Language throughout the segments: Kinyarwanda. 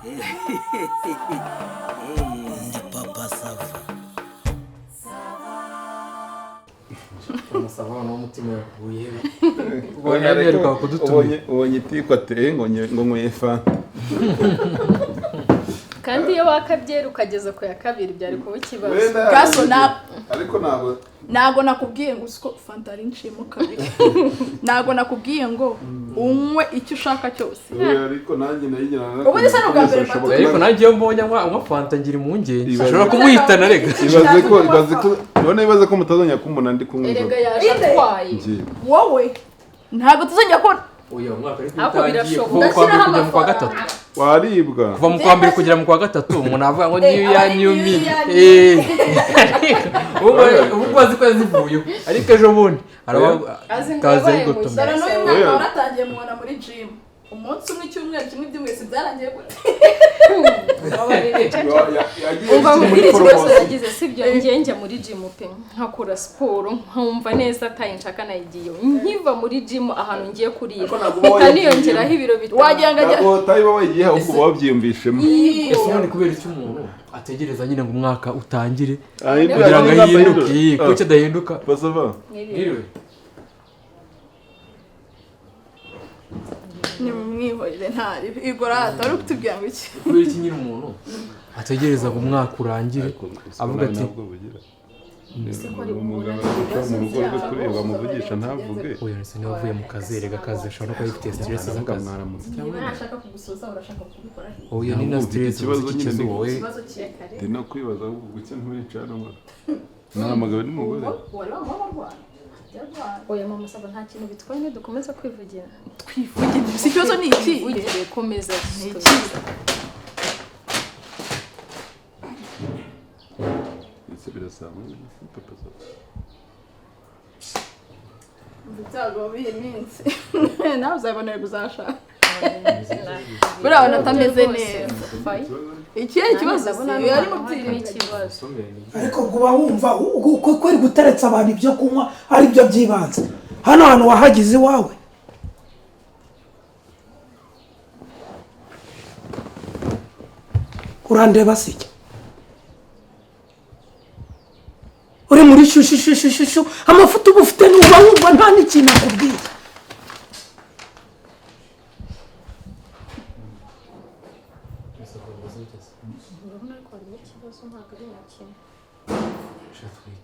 Ndi Papa Sava. Umusaba n'umutima wihebe. Ubonye aheruka kudutumira. Ubonye itiko ateye ngo nyweye fanta. Kandi iyo wakabyera ukageza ku ya kabiri byari kuba ikibazo. Wenda Gaso na ariko ntabwo ntago nakubwiye ngo usiko fanta ari nciyemo kabiri, ntago nakubwiye ngo unywe icyo ushaka cyose. Oya, ariko nanjye nayigira. Ubundi se ni ubwa mbere mfata. Ariko nanjye iyo mbonye anywa fanta ngira impungenge. Ibaze. Ashobora kumuhitana rega. Ibaze ko none ibaze ko mutazongera kumbona ndi kunywa Erega inzoga. yaje atwaye. Ngiye. Wowe ntabwo tuzongera kubona. Oya, umwaka ariko Ariko utangiye birashoboka. kuva mu kwa mbere kugera mu kwa gatatu. Waribwa. Kuva mu kwa mbere kugera mu kwa gatatu umuntu avuga ngo new year aba ari new new me. year, Ubu azi ko yazivuyeho ariko ejo bundi araba Azi ngo kaza yabaye yigotomera. Dore n'uyu mwaka Oya. waratangiye mubona muri gym umunsi umwe, icyumweru kimwe, ibyumweru byarangiye gute? Yagiye Umva muri mubwire ikibazo poromosiyo. yagize, sibyo? Njye njya muri gym pe, nkakora siporo nkumva neza ataye nshaka nayigiye, nkiva muri gym ahantu ngiye kurira Ariko ntabwo uba mpita wayigiyemo. niyongeraho ibiro 5. Wagira ngo ajya Ntabwo utayiba wayigiye, ahubwo uba wabyiyumvishemo. Ese ubundi kubera icyo umuntu ategereza nyine ngo umwaka utangire Ahindura kugira ngo niba ahinduke? ahindura. Iyi, kuki adahinduka? Basava. Mwiriwe. Nimumwihorere, ntari igorata wari kutubwira ngo iki? Kubera iki nyine umuntu ategereza ngo umwaka urangire avuga ati Ntabwo bugira. Umugabo ari mu rugo rwe kuri bamuvugisha ntavuge. Oya, ndetse niba avuye mu kazi, erega akazi ashobora no kuba yifitiye stress Aravuga z'akazi. mwaramutse. Niba nashaka kugusuhuza urashaka kubikora? Oya, ni na Ntabwo ufite stress ikibazo uzi nyine ikibazo wowe. Ikibazo kiri Ndi no kwibaza ahubwo guke nturicara ngo nahamagawe n'umugore. Wari wamuha arwara. Yarwara. Oya mama Sava, nta kintu bitwaye nidukomeza kwivugira. Twivugire si ikibazo ni iki? Twivugire, komeza. Ni iki? Ndetse birasanzwe Papa Sava. Ibyago b'iyi minsi nawe uzabibonera uzashaka buriya abona atameze neza. Ikihe kibazo se ari mu byiringiro? Ikibazo. Ariko kuba wumva uko kweri guteretsa abantu ibyo kunywa ari byo by'ibanze hano hantu wahagize iwawe. Urandeba sijya uri muri shushushushushushu, amafuta uba ufite nuba wumva nta n'ikintu akubwiye. Urabona ko harimo ikibazo, ntabwo ari na kimwe.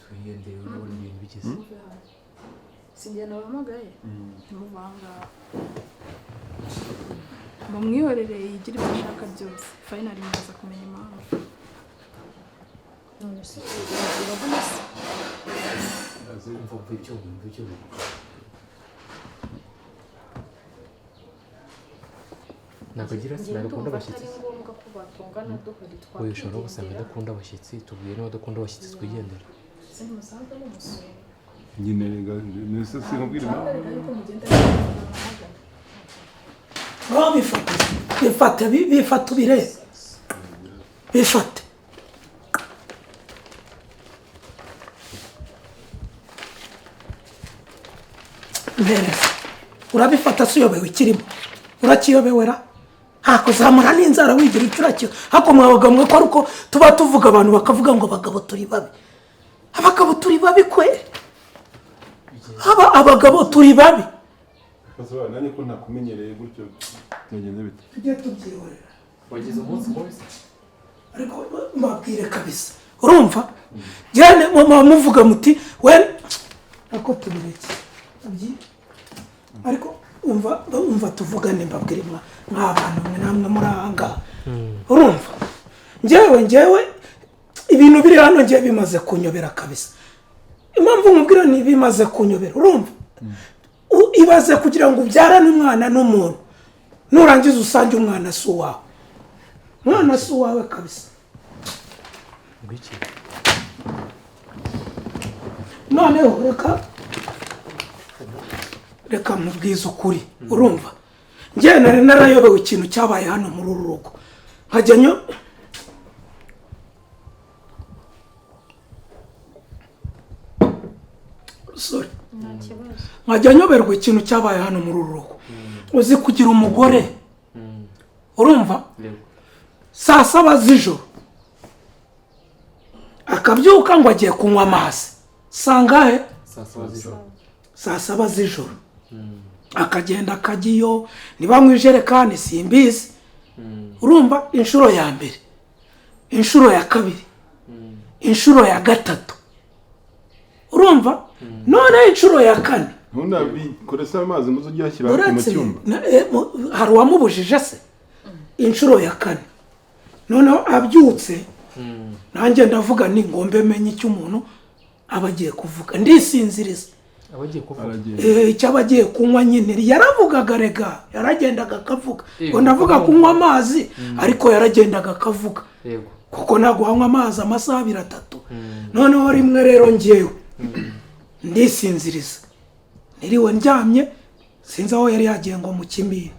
Twiyendeye urabona ibintu bigeze. Sinjye nabahamagaye ntimuvanga, mumwihorere yigire ibyo ashaka byose, finally muraza kumenya impamvu. None se urabona se? Umva, umva ibyuma, umva ibyuma. Ntabwo agira Njye ntabwo akunda ndumva abashyitsi. atari ngombwa ko batongana duhari. Oya, ushobora no gusanga Twakigendera. adakunda abashyitsi. Tubwiye niba adakunda abashyitsi twigendere. Simusanzwe mumusura. Nyine rega nese sinkubwira impamvu. Reka yuko mugenda muhamagara. Ngaho bifate, bifate, bifate ubirebe, bifate. Mpereza urabifata se? Uyobewe ikirimo? Urakiyobewera hakuzamura n'inzara wigira icyo urakiyo. Hako mwabaga mwe ko ari uko tuba tuvuga, abantu bakavuga ngo abagabo turi babi, abagabo turi babi kweri, aba abagabo turi babi. Basava, nanjye ko ntakumenyereye gutyo byagenze bite? Tujye tubyihorera. Wagize umunsi mubi se? Ariko mbabwire kabisa, urumva njyane muba muvuga muti we ariko tubireke. Ariko umva, umva tuvugane, mbabwire mw'abantu mwe namwe muri aha ngaha, urumva njyewe ibintu biri hano njyewe bimaze kunyobera kabisa. Impamvu nkubwira ni bimaze kunyobera, urumva ibaze kugira ngo ubyarane umwana n'umuntu, nurangiza usange umwana si uwawe, umwana si uwawe kabisa. Ngwiki? Noneho reka mubwize ukuri, urumva njyewe nari narayobewe ikintu cyabaye hano muri uru rugo, nkajya nyo sorry. Nta kibazo. Nkajya nyoberwa ikintu cyabaye hano muri uru rugo. Uzi kugira umugore, urumva Yego. Saa 7 z'ijoro akabyuka ngo agiye kunywa amazi. Sangahe? Saa 7 z'ijoro. Saa 7 z'ijoro akagenda akajya iyo niba mu ijerekani simbizi. Urumva inshuro ya mbere, inshuro ya kabiri, inshuro ya gatatu, urumva none inshuro ya kane. Ntunabikorese amazi ngo ujye uyashyira mu cyumba. Hari uwamubujije se? Inshuro ya kane noneho abyutse, nanjye ndavuga ni ngombe menye icyo umuntu aba agiye kuvuga, ndisinziriza. Icyo aba agiye kunywa nyine yaravugaga, rega yaragendaga akavuga. Ngo ndavuga kunywa amazi, ariko yaragendaga akavuga kuko ntabwo wanywa amazi amasaha 2 3. Noneho rimwe rero ngewe ndisinziriza, niriwe ndyamye, sinzi aho yari yagiye ngo mu kimina,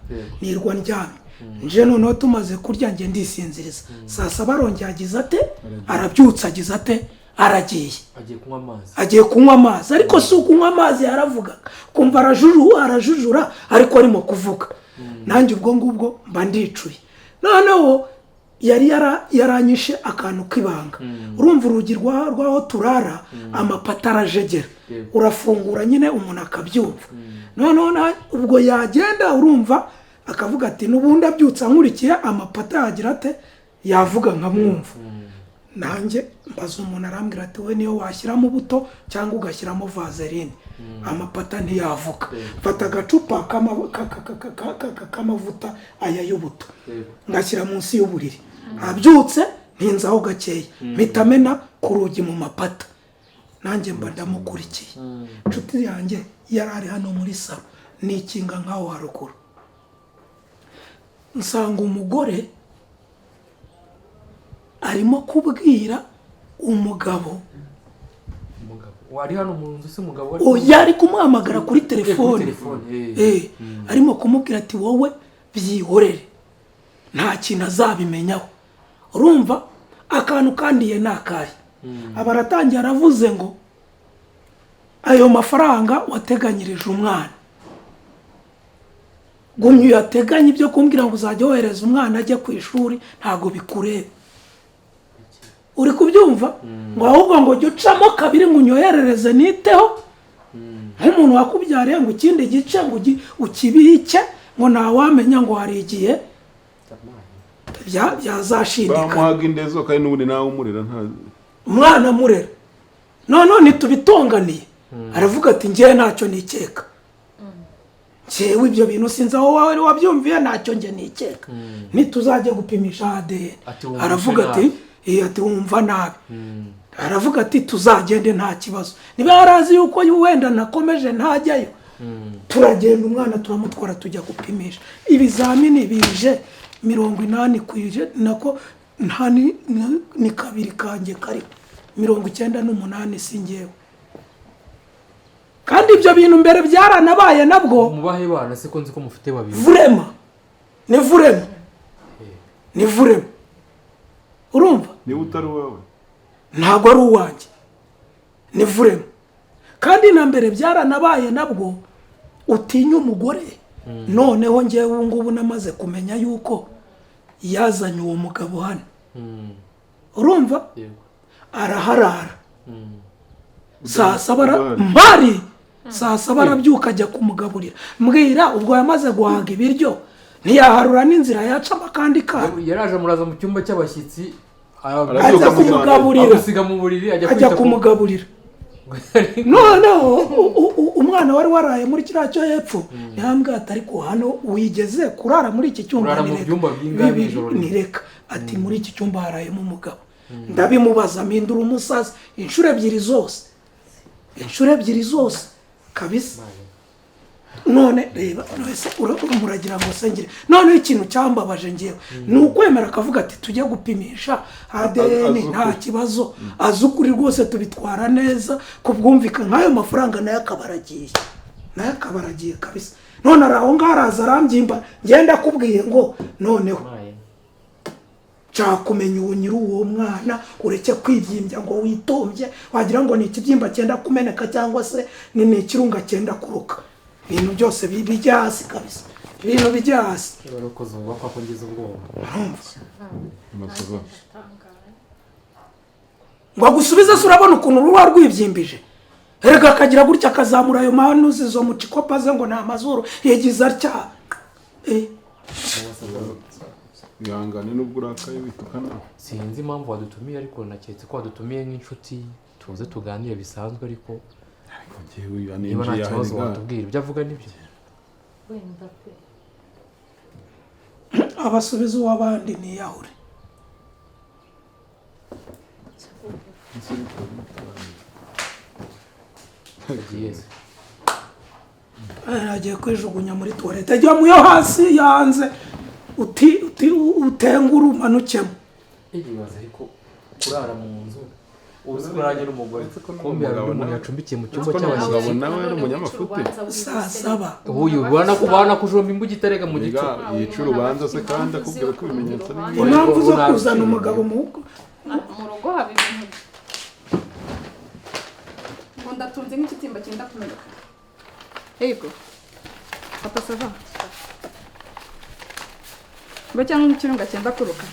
nirwa ndyamye. Nje noneho tumaze kurya nge ndisinziriza. Saa 7 arongera agize ate, arabyutse agize ate, aragiye agiye kunywa amazi. Ariko si ukunywa amazi yaravugaga, kumva arajujura ariko arimo kuvuga. Nanjye ubwo ngubwo mba ndicuye. Noneho yari yaranyishe akantu k'ibanga. Urumva urugi rw'aho turara amapata arajegera, urafungura nyine umuntu akabyumva. Noneho ubwo yagenda urumva akavuga ati n'ubundi abyutse ankurikiye amapata yagira ate, yavuga nkamwumva. Nanjye mbaza umuntu arambwira ati we niyo washyiramo ubuto cyangwa ugashyiramo vaseline amapata ntiyavuga. Mfata agacupa k'amavuta aya y'ubuto ngashyira munsi y'uburiri, abyutse ntinzaho gakeya mpita mena ku rugi mu mapata. Nanjye mba ndamukurikiye. Inshuti yanjye yari ari hano muri salo nikinga nkaho haruguru, nsanga umugore arimo kubwira umugabo. Wari hano mu nzu se umugabo yari kumuhamagara kuri telefone. Arimo kumubwira ati wowe byihorere nta kintu azabimenyaho. Urumva akantu kandiye nakaye. Abaratangiye aravuze ngo ayo mafaranga wateganyirije umwana, gumye uyateganye, ibyo kumbwira ngo uzajya wohereza umwana ajye ku ishuri ntago bikureba. Uri kubyumva? Ngo ahubwo ngo jya ucamo kabiri ngo unyoherereze niteho nk'umuntu wakubyariye, ngo ikindi gice ngo ukibike, ngo ntawamenya ngo hari igihe byazashindika. Bamuhaga indezo kandi n'ubundi nawe umurera, nta umwana amurera. None ntitubitonganiye. Aravuga ati njyewe ntacyo nikeka, njyewe ibyo bintu sinzi aho wawe wabyumviye, ntacyo njye nikeka, ntituzajya gupimisha ADN. Aravuga ati ati wumva nabi. Aravuga ati tuzagende nta kibazo. Niba yarazi yuko wenda nakomeje ntajyayo, turagenda umwana turamutwara tujya gupimisha. Ibizamini bije 80% nako nta ni kabiri kanjye kari 98 singewe. Kandi ibyo bintu mbere byaranabaye nabwo. Mubahe bana se ko nzi ko mufite babiri. Vurema ni vurema ni vurema. Urumva niba utari uwawe ntabwo ari uwanjye, ni vurema. Kandi na mbere byaranabaye nabwo utinya umugore. Noneho ngewe ubu ngubu namaze kumenya yuko yazanye uwo mugabo hano. Urumva araharara saa 7 mbari saa 7 arabyuka ajya kumugaburira. Mbwira ubwo yamaze guhaga ibiryo ntiyaharura n'inzira yacamo akandi kana. Yaraje amuraza mu cyumba cy'abashyitsi ajya kumugaburira, amusiga mu buriri ajya kumugaburira. Noneho umwana wari waraye muri kiriya cyo hepfo ntihambwe ati ariko hano wigeze kurara muri iki cyumba nireka. Ati muri iki cyumba harayemo umugabo. Ndabimubaza mpindura umusazi inshuro 2 zose, inshuro 2 zose kabisa. None reba wese muragira ngo sengere. None ikintu cyambabaje ngewe ni ukwemera akavuga ati tujye gupimisha ADN nta kibazo, azi ukuri rwose tubitwara neza kubwumvika, nk'ayo mafaranga nayo akabaragiye, nayo akabaragiye kabisa. None araho ngaho araza arambyimba, ngenda akubwiye ngo noneho nshaka kumenya uwo nyiri uwo mwana, ureke kwibyimbya ngo witombye wagira ngo ni ikibyimba cyenda kumeneka cyangwa se ni ikirunga cyenda kuruka. Ibintu byose bijya hasi kabisa, ibintu bijya hasi. Barakoze ubakwa kongeza ubwoba. Amasaba. Ngo agusubize se urabona ukuntu ruba rwibyimbije. Erega akagira gutya akazamura ayo manuzi zo mu cikopa ze ngo ni amazuru yagize atya. Ihangane nubwo urakaye witukana. Sinzi impamvu wadutumiye, ariko naketse ko wadutumiye nk'inshuti tuze tuganire bisanzwe, ariko Ariko njyewe niba nta aninjiye kibazo ahari. watubwira ibyo avuga nibyo. Wenda pe. Abasubiza uw'abandi niyahure. Agiye se. Agiye kwijugunya muri tuwarete, ajya mu yo hasi yanze uti uti utengura umanukemo. Ibaze ariko kurara mu nzu uzi ko n'umugore kumbe hari undi muntu yacumbikiye mu cyumba Uretse ko cy'abashyitsi. n'umugabo nawe ari umunyamafuti. Saa saba. Uyu ubona ko ubana kujomba imbugita arega mu gicu. Erega yica urubanza se kandi akubwira ko ibimenyetso ari bimwe. Impamvu zo kuzana umugabo mu Mu rugo haba ibintu. Ngo ndatunze nk'igitimba cyenda kumeneka. Yego papa, ça va mba cyangwa nk'ikirunga cyenda kuruka.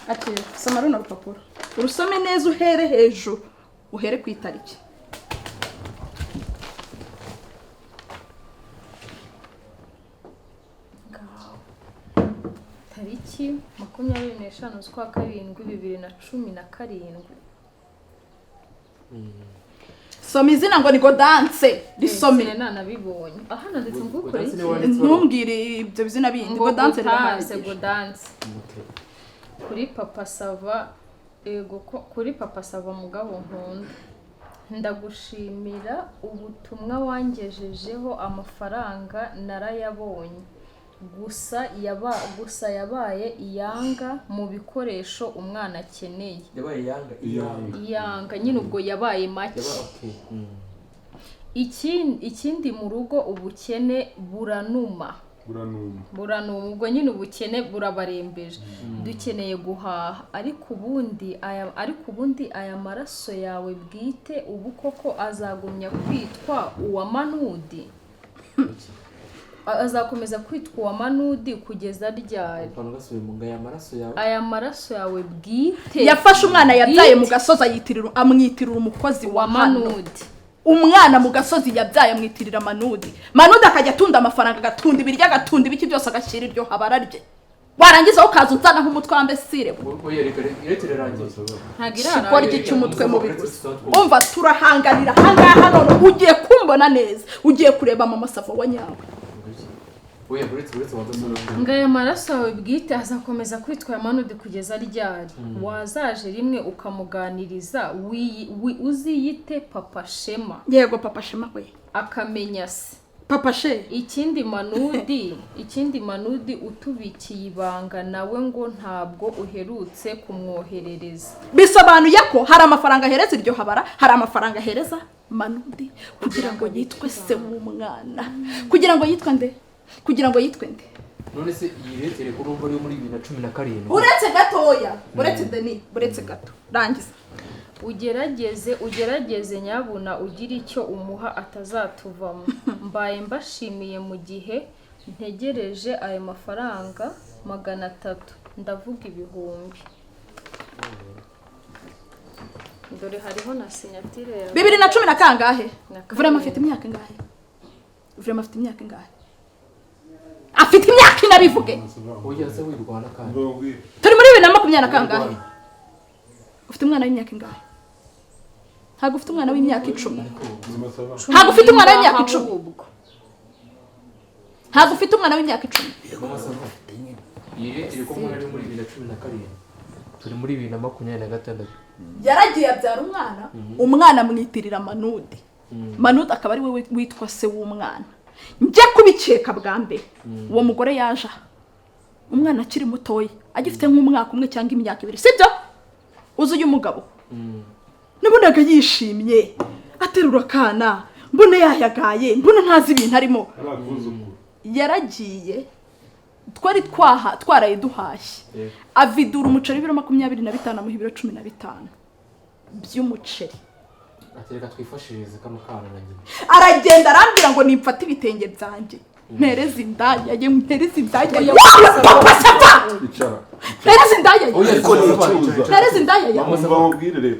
Akira, soma runo rupapuro, urusome neza, uhere hejuru, uhere ku itariki. Tariki 25 z'ukwa karindwi 2017. Soma izina ngo ni Godanse, risome. Sinari nanabibonye aha nanditse ngo ukore Godanse iki? niwe wanditse. Ntumbwire ibyo bizina bindi. Ngo Godanse Godanse rirahagije. Godanse kuri papa sava. Ego kuri papa sava, mugabo nkunda, ndagushimira ubutumwa wangejejeho, amafaranga narayabonye, gusa yabaye iyanga mu bikoresho umwana akeneye. Yabaye yanga? Iyanga. Iyanga nyine, ubwo yabaye make. Yabaye okay. Ikindi mu rugo ubukene buranuma. Buranuma. Buranuma, ubwo nyine ubukene burabarembeje, dukeneye guhaha. Ariko ubundi aya maraso yawe bwite ubu koko azagumya kwitwa uwa Manudi, azakomeza kwitwa uwa Manudi kugeza ryari? Akantu gasubiye mu ngo aya maraso yawe. Aya maraso yawe bwite. Yafashe umwana yabyaye mu gasozi, ayitirira, amwitirira umukozi wa wa hano. Manudi. Umwana mu gasozi yabyaye amwitirira Manudi. Manudi akajya atunda amafaranga, agatunda ibiryo, agatunda ibiki byose, agashyira iryo habara rye, warangiza wowe ukaza unzana nk'umutwe wa mbesire. Oya, reka reka irarangiye. Ntabwo Ikigoryi irarangira. cy'umutwe mubi gusa. Umva, turahanganira ahangaha none ugiye kumbona neza, ugiye kureba mama sava wa nyawe. Oya, uretse wanze. Ngo aya maraso yawe bwite azakomeza kwitwa aya Manudi kugeza ryari? Wazaje rimwe ukamuganiriza, uziyite papa Shema. Yego papa Shema we. Akamenya se. Papa she. Ikindi Manudi utubikiye ibanga nawe ngo ntabwo uherutse kumwoherereza. Bisobanuye ko hari amafaranga ahereza iryo habara, hari amafaranga ahereza Manudi kugira ngo yitwe se w'umwana, kugira ngo yitwe nde, kugira ngo yitwe nde? None se iyi lettre kuri ubu ari muri 2017? Uretse gatoya, uretse Deni, uretse gato, rangiza. Ugerageze nyabuna ugire icyo umuha atazatuvamo. Mbaye mbashimiye mu gihe ntegereje ayo mafaranga 300, ndavuga ibihumbi. Dore hariho na signature yawe. Bibiri na cumi na kangahe? Na karindwi. Vraiment afite imyaka ingahe? Vraiment afite imyaka ingahe? Afite imyaka ine, abivuge. Oya se, wirwana kandi. Turi muri 2020 na kangahe? Ufite umwana w'imyaka ingahe? Ntabwo ufite umwana w'imyaka 10? Ntabwo ufite umwana w'imyaka 10? Ahubwo. Ntabwo ufite umwana w'imyaka 10? Mama sava, iyi lettre ko muri ari muri 2017, turi muri 2026. Yaragiye abyara umwana, umwana amwitirira Manudi, Manudi akaba ari we witwa se w'umwana. Njya kubikeka bwa mbere, uwo mugore yaje aha umwana akiri mutoya, agifite nk'umwaka umwe cyangwa imyaka 2, sibyo? Uzi uyu mugabo, nabonaga yishimye aterura akana, mbona yayagaye, mbona ntazi ibintu arimo. Ari akuzukuru. Yaragiye, twari twaha twaraye duhashye, avidura umuceri w'ibiro 25, amuha ibiro 15 by'umuceri. Ati reka twifashirize kano kana na nyina. Aragenda arambwira ngo nimfate ibitenge byanjye mpereze indaya ye, mpereze indaya ye. Papa sava. Icara. Nareze indaya yawe. Ariko nicuza. Nareze indaya yawe. Mama, mubwire rero.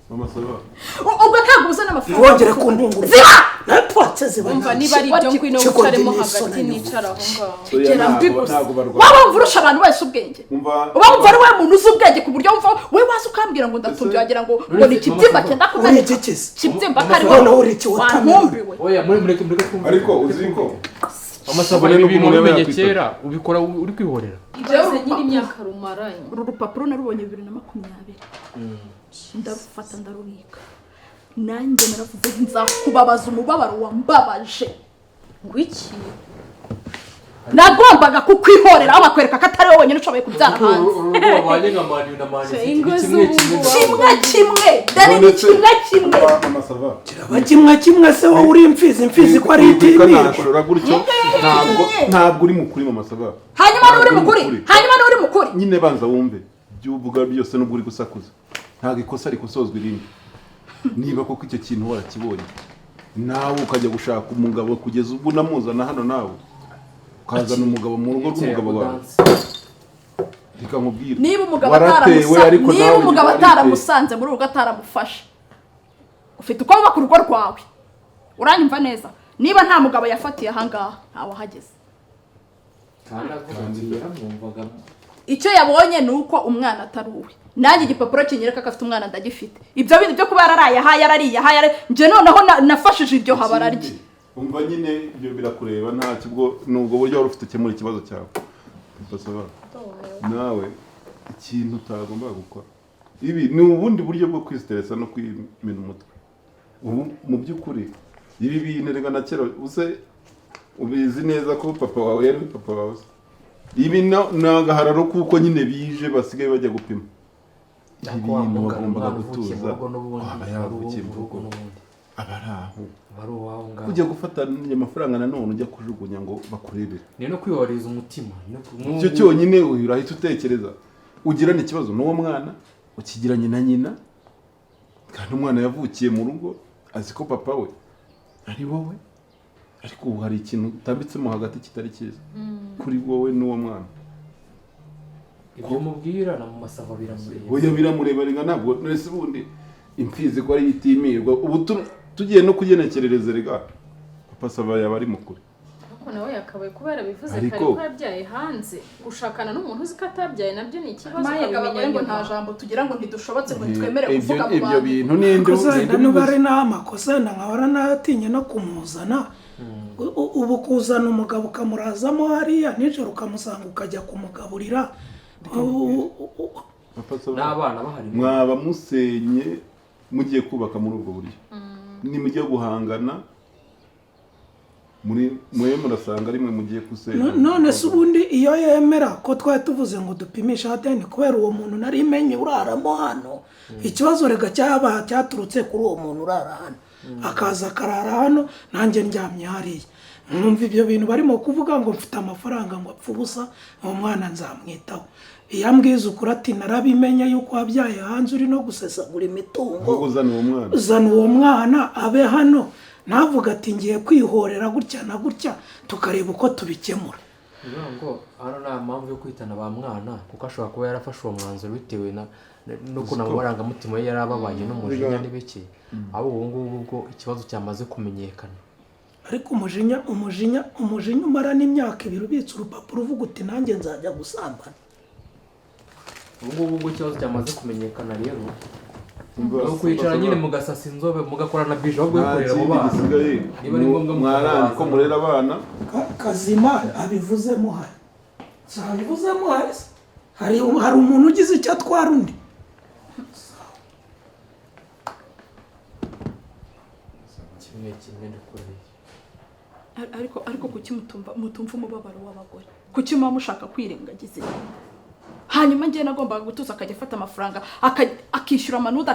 Mama saba. Ubwo ntabwo uzana amafaranga. Ntiwongere kuntungura. Ziba! Natwatse ziba. Umva, niba ari ibyo, ngwino wicaremo hagati, nicara aho ngaho. Gera mbi gusa. Ntabwo barwana. Waba wumva urusha abantu wese ubwenge? Umva. Uba wumva ari wowe muntu uzi ubwenge ku buryo wumva we waza ukambwira ngo ndatumbye, wagira ngo ni ikibyimba cyenda Uri kumeneka. iki se? Kibyimba ko ari Noneho wowe uri iki watermelon? wantumbiwe. Oya, muri mureke mureke twumve. Ariko uzi ko Amasaba, Ubone ibi n'ubwo bintu umuntu yaba wabimenye yakwitabye. kera, ubikora uri kwihorera. Ibaze nyiri imyaka rumaranye. Uru rupapuro narubonye 2020, ndarufata ndarubika. Nanjye naravuze nti nzakubabaza umubabaro wambabaje. Ngo iki? Nagombaga kukwihorera aho bakwereka ko atari wowe wenyine ushoboye kubyara hanze. Urugo babanye nka mani na mani. Se, ingo kimwe z'ubu kimwe. Kimwe kimwe dani, ni None se, kimwe kimwe. Mama sava. Kiraba kimwe kimwe se, wowe uri imfizi, imfizi ko ari itimirwa. Nashora gutyo, ntabwo uri mukuri, mama sava. Hanyuma n'uri Ntabwo mukuri, hanyuma n'uri mukuri. Nyine banza wumve ibyo uvuga byose, nubwo uri gusakuza, ntabwo ikosa rikosozwa irindi. Niba koko icyo kintu warakibonye, nawe ukajya gushaka umugabo, kugeza ubwo unamuzana hano, nawe ukazana umugabo mu rugo rw'umugabo wawe, reka nkubwire, Niba umugabo waratewe, ariko niba nawe umugabo wariteye. ataramusanze muri urugo, ataramufashe, ufite uko wubaka urugo rwawe, uranyumva neza? Niba nta mugabo yafatiye ahangaha, ntawahageze. Kandi avuga ati yaramwumvaga. Icyo yabonye ni uko umwana atari uwe. Nanjye igipapuro kinyereka ko afite umwana ndagifite. Ibyo bindi byo kuba yararaye aha, yarariye aha, njye noneho nafashije iryo habara rye. Umva nyine, ibyo birakureba, ntacyo. Ubwo ni ubwo buryo wari ufite ukemura ikibazo cyawe. Papa, nawe ikintu utagomba gukora, ibi ni ubundi buryo bwo kwisiteresa no kwimena umutwe. Ubu mu by'ukuri ibi bintu reka na kera uze ubizi neza ko papa wawe yari papa wawe se. Ibi ni agahararo kuko nyine bije basigaye bajya gupima ibi Ariko wa bintu. mugabo, Wagombaga umwana uvukiye mu gutuza. rugo n'ubundi, Waba ari yaravukiye uwo mu mu rugo rugo, n'ubundi. aba ari aho. Aba ari uwawe ngaho. Ujya gufata amafaranga nanone ujya kujugunya ngo bakurebere. Ni no kwihoreza umutima. Icyo cyonyine urahita utekereza ugirana ikibazo n'uwo mwana, ukigiranye na nyina, kandi umwana yavukiye mu rugo azi ko papa we ari wowe. Ariko ubu hari ikintu utambitsemo hagati kitari cyiza kuri wowe n'uwo mwana. Ibyo mubwira na mu masava biramureba. Oya, biramureba rega. Ntabwo nese ubundi imfizi ko ari itimirwa. Ubu tugiye no kugenekerereza, rega papa sava yaba ari mukuru. Ariko nawe yakabaye kuba yarabivuze kare ko yabyaye hanze. Gushakana n'umuntu uzi ko atabyaye nabyo ni ikibazo, Maye ukabimenya abagore ngo nyuma. nta jambo tugira, ngo ntidushobotse, ngo ntitwemere Ibyo kuvuga mu ibyo bantu. bintu ninde Koza ninde wenda niba ubivuze? ari n'amakosa, wenda nkahora natinye no kumuzana. Ubu kuzana umugabo ukamurazamo hariya nijoro, ukamusanga, ukajya kumugaburira. Papa Sava, N'abana bahari. mwaba musenye mugiye kubaka muri ubwo buryo, nimujya guhangana muri mwe murasanga rimwe mugiye gusenya. None se ubundi iyo yemera ko twari tuvuze ngo dupimishe ADN, kubera uwo muntu nari menye uraramo hano, ikibazo rega cyaba cyaturutse kuri uwo muntu urara hano, akaza akarara hano nanjye ndyamye hariya, nkumva ibyo bintu barimo kuvuga ngo mfite amafaranga, ngo apfe ubusa, uwo mwana nzamwitaho. Iyo ambwiza ukuri ati narabimenye yuko wabyaye hanze, uri no gusesagura imitungo, Ahubwo uzana uwo mwana. Zana uwo mwana abe hano, navuga ati ngiye kwihorera gutya na gutya, tukareba uko tubikemura. Ni ukuvuga ngo hano nta mpamvu yo kwitana ba mwana, kuko ashobora kuba yarafashe uwo mwanzuro bitewe n'ukuntu amarangamutima ye yari ababaye n'umujinya n'ibiki. Ahubwo ubu ngubu ubwo ikibazo cyamaze kumenyekana. Ariko umujinya umara n'imyaka 2 ubitse urupapuro uvuga uti nanjye nzajya gusambana. Ubu ngubu ubwo ikibazo cyamaze kumenyekana rero, Umva, ni ukwicara nyine mugasasa inzobe, mugakora na bije, ahubwo nta wikorera abo kindi bana. gisigaye. Niba ari ngombwa Mwaranze ko mukabazana. murera abana. Kazima abivuzemo hari, si abivuzemo hari se? Hari umuntu ugize icyo atwara undi. Kimwe kimwe ndakurahiye. Ariko kuki mutumva umubabaro w'abagore? Kuki muba mushaka kwirengagiza ibi? Hanyuma njye nagombaga gutuza, akajya afata amafaranga, akishyura amanuda,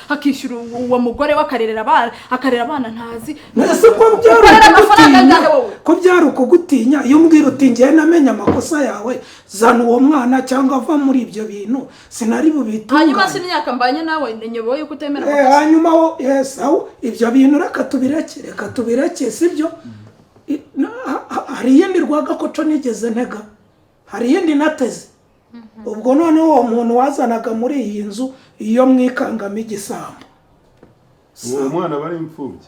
akishyura uwo mugore we, akarerera abana, akarera abana ntazi. Ese ko byari Ukorera amafaranga ukugutinya, angahe wowe? ko byari ukugutinya, iyo umbwira uti ngewe namenye amakosa yawe, zana uwo mwana cyangwa ava muri ibyo bintu, sinari Hanyuma bubitunganye. si imyaka mbanye nawe nyoboye yuko utemera amakosa? Hanyuma wo yes, aho ibyo bintu reka tubireke, reka tubireke, sibyo? Hari iyindi rwagakoco nigeze ntega. Hari iyindi nateze. Ubwo noneho uwo muntu wazanaga muri iyi nzu, iyo mwikangamo igisambo. Uwo mwana aba ari imfubyi.